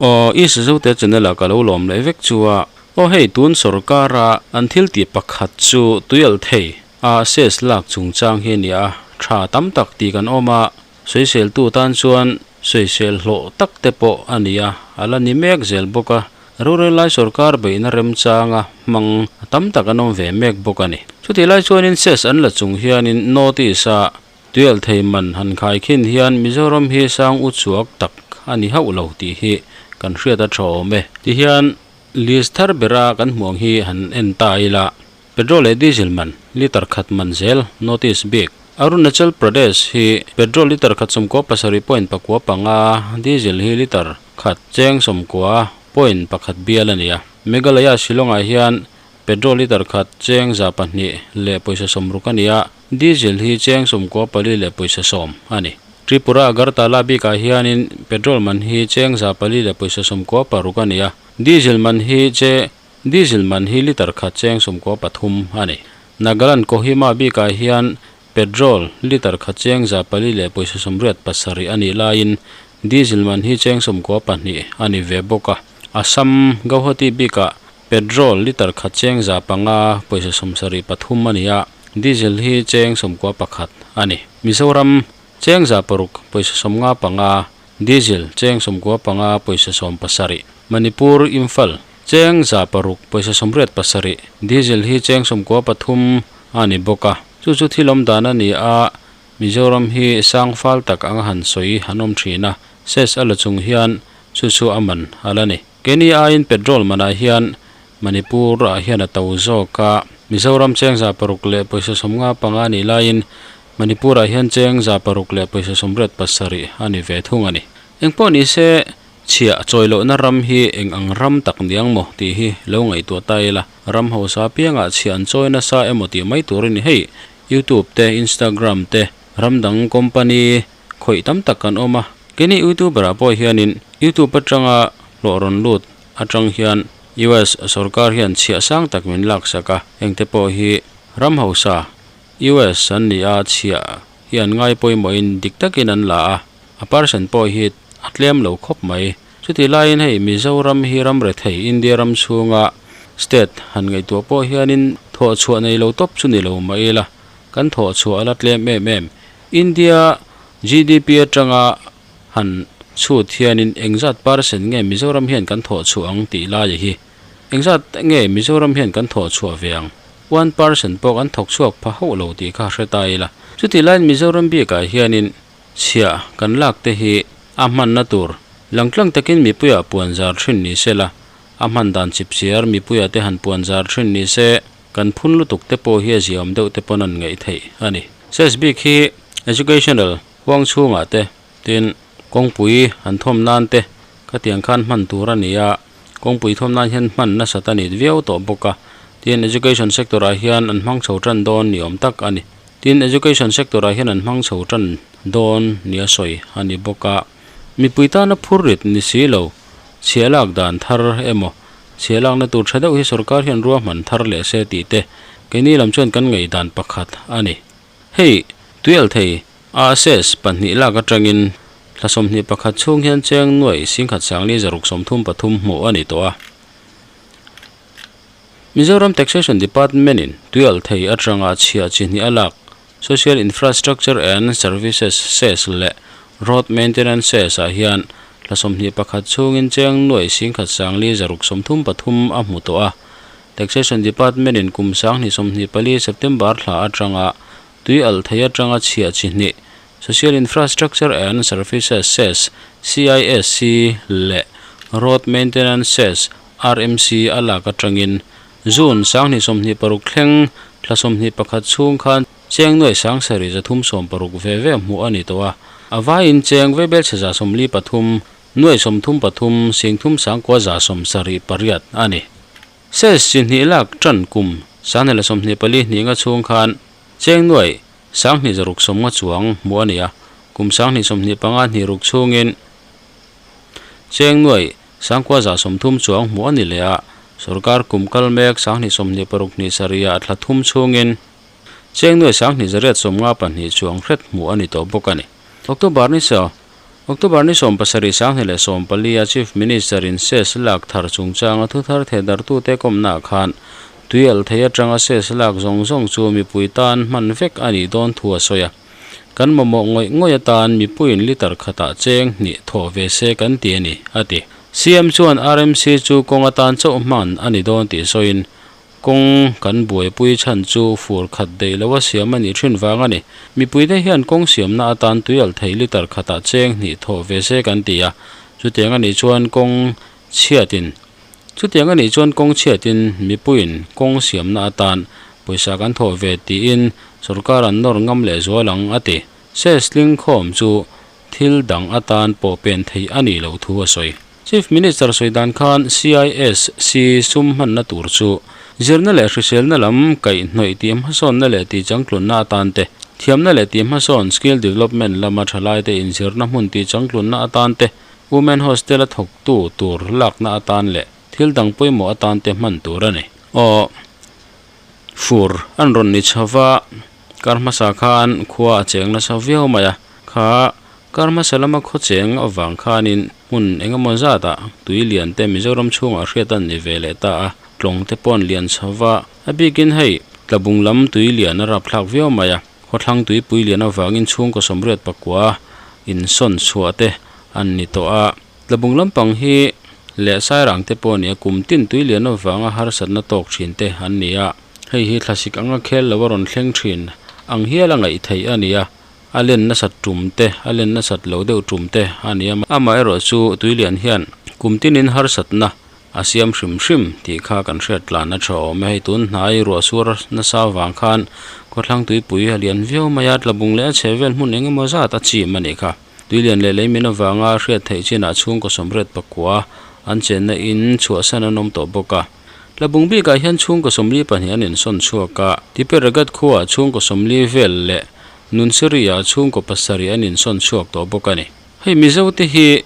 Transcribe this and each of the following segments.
Aw i Suzote channel ah ka lo lawm leh vek chu a. Aw hei tun sorkar a an thil tih pakhat chu tuialh thei a ses lak chungchang hi a ni a, tha tam tak tih kan awm a, sawiseltu tan chuan sawisel hlawh tak te pawh a ni a, a la ni mek zel bawk a, rorel lai sorkar beihna remchanga hmang tam tak an awm ve mek bawk a ni. Chutih lai chuanin ses an la chung hianin notice a Tuialh thei man han khai khin hian Mizoram hi sang u chuak tak a ni hauh lo tih hi kan hriat a tha awm e. Tihian list thar bera kan hmuh ang hi han en ta ila, petrol leh diesel man litre khat man zel notice bik. Arunachal Pradesh hi petrol litre khat 97 point pakua panga, diesel hi litre khat cheng 90 point pakhat bial a ni a. Meghalaya Shillong-ah hian Petrol litre khat cheng 200 leh pawisa 60 a ni a, diesel hi cheng 94 leh pawisa 10 a ni. Tripura Agartala bikah hianin petrol man hi cheng 400 leh pawisa 96 a ni a, diesel man hi che diesel man hi litre khat cheng 93 a ni. Nagaland Kohima bikah hian petrol litre khat cheng 400 leh pawisa 87 a nih laiin diesel man hi cheng 92 a ni ve bawk a. Assam Gauhati bikah Petrol litre khat cheng 500 pawisa 73 a ni a, diesel hi cheng 91 a ni. Mizoram cheng 600 pawisa 55, diesel cheng 95 pawisa 70. Manipur Imphal cheng 600 pawisa 87, diesel hi cheng 93 a ni bawk a. Chu chu thil awm dan a ni a, Mizoram hi sang fal tak anga han sawi an awm thin a, ses a la chung hian chu chu a man a la ni. Keini aiin petrol manah hian Manipur ah hian a to zawk a, Mizoram cheng 600 leh pawisa 55 nih laiin Manipur ah hian cheng 600 leh pawisa 87 a ni ve thung a ni. Engpawh ni se chhiah chawi lohna ram hi eng ang ram tak niang maw tih hi lo ngaihtuah ta ila, ram hausa apiangah chhiah an chawi nasa emaw tih mai tur a ni. Hei YouTube te, Instagram te, ram dang company khawih tam tak kan awm a, keini youtuber ah pawh hianin youtube atanga hlawh rawn lut atang hian US sorkar hian chhiah sang tak min lak sak a, hengte pawh hi ram hausa US an ni a, chhiah hi an ngai pawimawhin dik takin an la a, a percent pawh hi a tlem lo khawp mai. Chutih laiin hei Mizoram hi ram rethei India ram chhunga state han ngaihtuah pawh hianin thawhchhuah nei lo tawp chu ni lo mah ila kan thawhchhuah a la tlem em em. India GDP atanga han chhut hianin engzat percent nge Mizoram hian kan thawhchhuah ang tih laia hi engzat nge Mizoram hian kan thawhchhuah ve ang? One percent pawh kan thawk chhuak pha hauh lo tih kha hre ta ila. Chutih laiin Mizoram bikah hianin chhiah kan lak te hi a hmanna tur langtlang takin mipuiah puan zar thin ni sela, a hman dan chipchiar mipuiah te han puan zar thin ni se kan phun lutuk te pawh hi a ziaawm deuh te pawn an ngaih theih a ni. Ses bik hi educational huang chhungah te tin kawngpui an thawm nan te khatiang khan hman tur a ni a, kawngpui thawm nan hian hman nasat a ni viau tawh bawk a, tin education sector ah hian an hmang chho tan dawn ni awm tak a ni. Tin education sector ah hian an hmang chho tan dawn ni a sawi a ni bawk a, mipui tana phur rit ni si lo chhiah lak dan thar emaw chhiah lakna tur tha deuh hi sorkar hian ruahman thar leh se tih te keini lam chuan kan ngaihdan pakhat a ni. Hei tuialh thei ASS pahnih lak atangin thla 21 chhung hian cheng nuai singkhat sangli zaruk 33 hmuh a ni tawh a. Mizoram Taxation Department in tuialh thei atanga chhiah chi hnih a lak Social Infrastructure and Services Cess leh Road Maintenance Cess ah hian thla 21 chhungin cheng nuai singkhat sangli zaruk 33 a hmu tawh a. Taxation Department in kum 2024 September thla atanga tuialh thei atanga chhiah chi hnih Social Infrastructure and Services Cess, CISC, leh Road Maintenance Cess, RMC, a lak atangin June 2026 thleng thla 21 chhung khan cheng nuai sang sarih 360 ve ve hmuh a ni tawh a. A vaiin cheng vebel chhe 43 nuai 33 sing thum sangkua 78 a ni. Ses chi hnih lak tan kum 2024 hnih nga chhung khan cheng nuai 2690 chuang hmuh a ni a, kum 2025 hnih ruk chhungin cheng nuai sangkua 30 chuang hmuh a ni leh a, sorkar kum kal mek 2026 hnih sarih ah thla thum chhungin cheng nuai 2892 chuang hret hmuh a ni tawh bawk a ni. October ni saw. October ni 17 2014 a Chief Minister in cess lak thar chungchanga thuthar thehdarhtute kawmnaah khan tuialhthei atanga cess lak zawng zawng chu mipui tan hman vek a nih dawn thu a sawi a. Kan mamawh ngawih ngawih atan mipuiin litre khatah cheng hnih thawh ve se kan ti a ni, a ti. CM chuan RMC chu kawng atan chauh hman a ni dawn tih sawiin Kawng kan buaipui chhan chu fur khat daih lo a siam a nih thin vang a ni. Mipuite hian kawng siamna atan tuialh thei litre khatah cheng hnih thawh ve se kan ti a, chutiang a nih chuan kawng chhiatin chutiang a nih chuan kawng chhiatin mipuiin kawng siamna atan pawisa kan thawh ve tiin sorkar an nawr ngam leh zual ang a ti. Cess tlingkhawm chu thil dang atan pawh pen theih a nih loh thu a sawi. Chief Minister sawi dan khan CISC sum hmanna tur chu zirna leh hriselna lam kaihhnawih tih hmasawnna leh tih changtlunna atan te, thiamna leh tih hmasawn, skill development, lama thalaite inzirna hmun tih changtlunna atan te, Women Hostel a thawktu tur lakna atan leh thil dang pawimawh atan te hman tur a ni. Aw fur an rawn ni chho va, kar hmasa khan khua a cheng nasa viau mai a, kha Kar hmasa lama khaw cheng avang khanin hmun eng emaw zatah tui lian te Mizoram chhungah hriat an ni ve leh ta a, tlawng te pawh an lian chho va, a bikin hei tlabung lam tui lian a rapthlak viau mai a, khawthlang tuipui lian avangin chhungkaw sawmriat pakua insawn chhuah te an ni tawh a, tlabung lampang hi leh sairang te pawh a ni a, kum tin tui lian avanga harsatna tawk thin te an ni a, hei hi thlasik anga khel lo a rawn thleng thin ang hial a ngaih theih a ni a. A len nasat tum te, a len nasat lo deuh tum te a ni a. Amaherawh chu Tuilian hian kum tinin harsatna a siam hrim hrim tih kha kan hriat tlan a tha awm e. Hei tun hnai ruahsur nasa vang khan khawthlang tuipui a lian viau mai a, tlabung leh a chhe vel hmun eng emaw zat a chim a nih kha. Tuilian leh leimin avanga hriat theih chinah chhungkaw sawmriat pakua an chenna in chhuahsan an awm tawh bawk a. Tlabung bikah hian chhungkaw 42 an insawn chhuak a, Tiperagat khuaah chhungkaw 40 vel leh Nunsiri-ah chhungkaw pasarih an insawn chhuak tawh bawk a ni. Hei Mizo te hi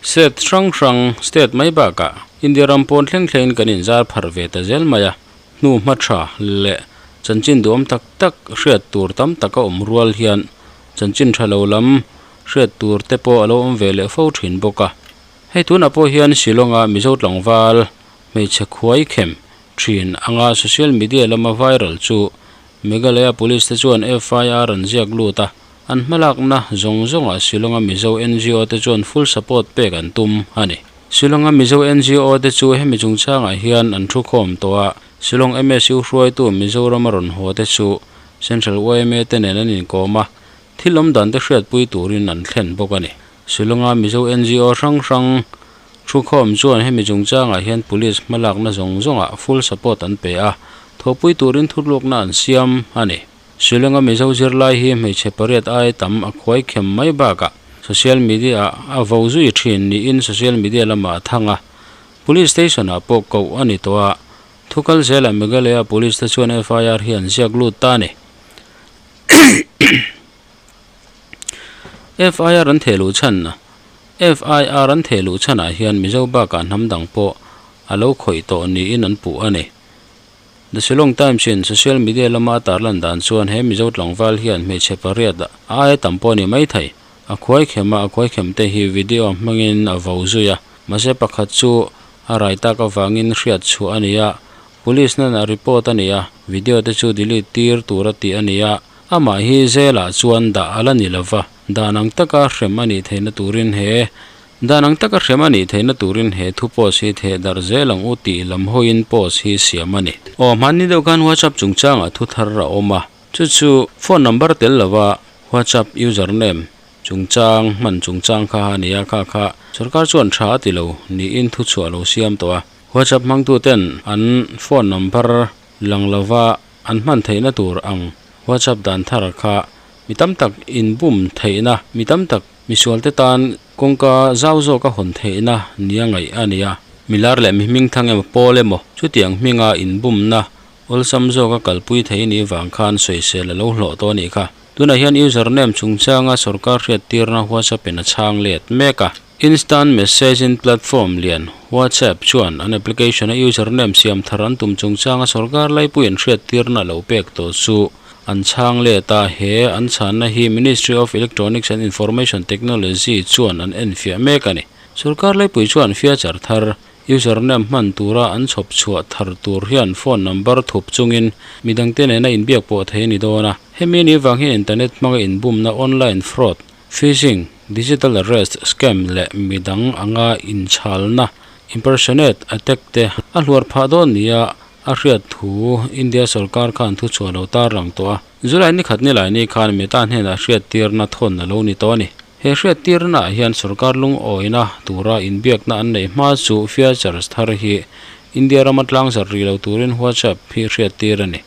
state hrang hrang, state mai bakah India ram pawn thleng thlengin kan inzar pharh ve ta zel mai a, hnu hma tha leh chanchin duhawm tak tak hriat tur tam tak a awm rual hian chanchin tha lo lam hriat tur te pawh a lo awm ve leh fo thin bawk a. Hei tunah pawh hian Shillong-a Mizo tlangval hmeichhe khuai khem thin anga social media lama viral chu Meghalaya Police te chuan FIR an ziak lut a, an hmalakna zawng zawngah Shillong-a Mizo NGO te chuan full support pek an tum a ni. Shillong-a Mizo NGO te chu hemi chungchangah hian an thu khawm tawh a, Shillong MSU hruaitu Mizoram a rawn haw te chu Central yma te nen an inkawm a, thil awm dan te hriatpui turin an thlen bawk a ni. Shillong-a Mizo NGO hrang hrang Thu khawm chuan hemi chungchangah hian police hmalakna zawng zawngah full support an pe a, thawhpui turin thutlukna an siam a ni. Shillong-a Mizo zirlai hi hmeichhe pariat ai tam a khuai khem mai bakah social media-ah a vo zui thin niin social media lamah a thang a, police station-ah pawh koh a ni tawh a, thu kal zelah Meghalaya police te chuan FIR hi an ziak lut ta a ni. FIR an theh luh chhan FIR an theh luh chhanah hian Mizo bakah hnam dang pawh a lo khawih tawh niin an puh a ni. The Shillong Times in social media lama a tarlan dan chuan he Mizo tlangval hian hmeichhe pariat a aia tam pawh a ni mai thei. A khuai khem a, a khuai khem te hi video hmangin a vo zui a, mahse pakhat chu a rai tak avangin hriat chhuah a ni a, police hnenah report a ni a, video te chu delete tir tur a tih a ni a, amah hi zelah chuan dah a la ni lova. Dan ang taka hrem a nih theihna turin he Dan ang taka hrem a nih theihna turin he thu post hi theh darh zel ang u tih lam hawiin post hi siam a ni. Aw, hmanni deuh khan WhatsApp chungchangah thu thar a awm a, chu chu phone number tel lova WhatsApp username chungchang hman chungchang kha a ni a, kha kha sorkar chuan tha a ti lo niin thu chhuah a lo siam tawh a. WhatsApp hmangtuten an phone number lang lova an hman theihna tur ang WhatsApp dan thar kha Mi tam tak inbum theihna, mi tam tak misualte tan kawngka zau zawk a hawn theihna nia ngaih a ni a. Milar leh mi hmingthang emaw pawl emaw chutiang hminga inbumna awlsam zawk a kalpui thei nih vang khan sawisel a lo hlawh tawh a nih kha. Tunah hian username chungchanga sorkar hriattirna WhatsApp in a chhang let mek a. Instant messaging platform lian WhatsApp chuan an application a username siam thar an tum chungchanga sorkar laipuiin hriattirna lo pek tawh chu. an chhang let a, he an chhanna hi Ministry of Electronics and Information Technology chuan an enfiah mek a ni. Sorkar laipui chuan feature thar, username hman tura an chhawp chhuah thar tur hian phone number thup chungin midangte nena inbiak pawh thei a ni dawn a. Hemi ni vang hian internet hmanga inbumna online fraud, phishing, digital arrest, scam leh midang anga inchhalna, impersonate attack te a hluar phah dawn nia a hriat thu India sorkar khan thu chhuah lo tarlang tawh a. July ni khat nilai ni khan Meta hnenah hriattirna thawn a lo ni tawh a ni. He hriattirna ah hian sorkar lungawina tura inbiakna an neih hma chu features thar hi India rama tlangzarh rih lo turin WhatsApp hi hriattir a ni.